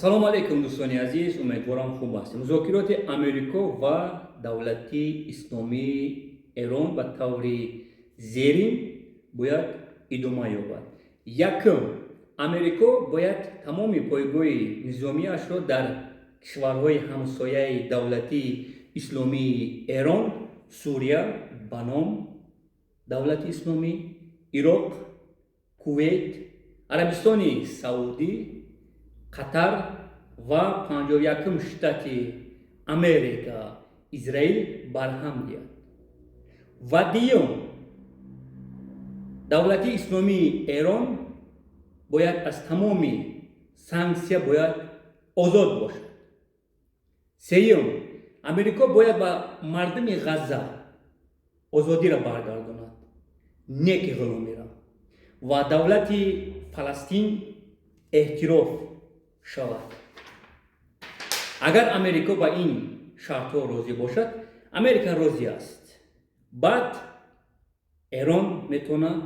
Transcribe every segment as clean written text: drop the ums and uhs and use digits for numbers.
Салому алейкум, дӯстони азиз, умедворам, хуб ҳастем. Музокироти Амрико ва Давлати Исломии Эрон ба таври зерин бояд идома ёбад. Якум, Амрико бояд тамоми пойгоҳи низомиашро дар кишварҳои ҳамсояи Давлати Исломии Эрон, Сурия ба ном Давлати Исломӣ, Ироқ, Кувейт, Арабистони Саудӣ, Қатар ва 51-ум штати Америка, Израил барҳам диҳад. Ва дуюм, Давлати Исломии Эрон бояд аз тамоми санксия бояд озод бошад. Сеюм, Амрико бояд ба мардуми Ғазза озодиро баргардонад, не ки ғуломиро, ва давлати Фаластин эътироф шавад. Агар Америко ба ин шартҳо розӣ бошад, Америка розӣ аст, баъд Эрон метавонад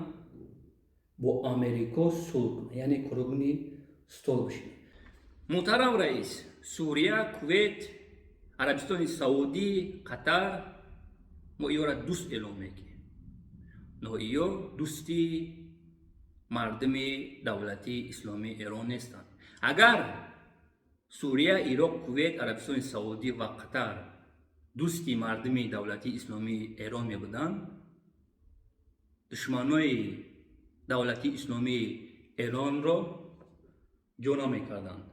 бо Америко сулҳ кунад, яъне круглый стол бишинад. Муҳтарам раис, Сурия, Кувейт, Арабистони Саудӣ, Қатар, мо иёра дӯст эълон мекунем, но иё дӯсти мардуми Давлати Исломии Эрон нестанд. Агар Сурия, Ироқ, Кувейт, Арабистони Саудӣ ва Қатар дӯсти мардуми Давлати Исломии Эрон мебуданд, душманои Давлати Исломии Эронро ҷо намекарданд.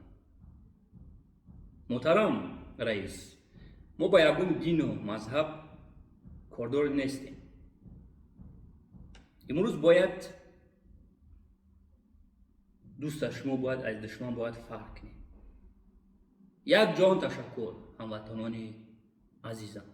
Муҳтарам раис, мо ба ягон дину мазҳаб кордор нестем. Имрӯз бояд дӯста шумо бояд аз душман бояд фарқ кунед. Як ҷон ташаккур, ҳамватанони азизам.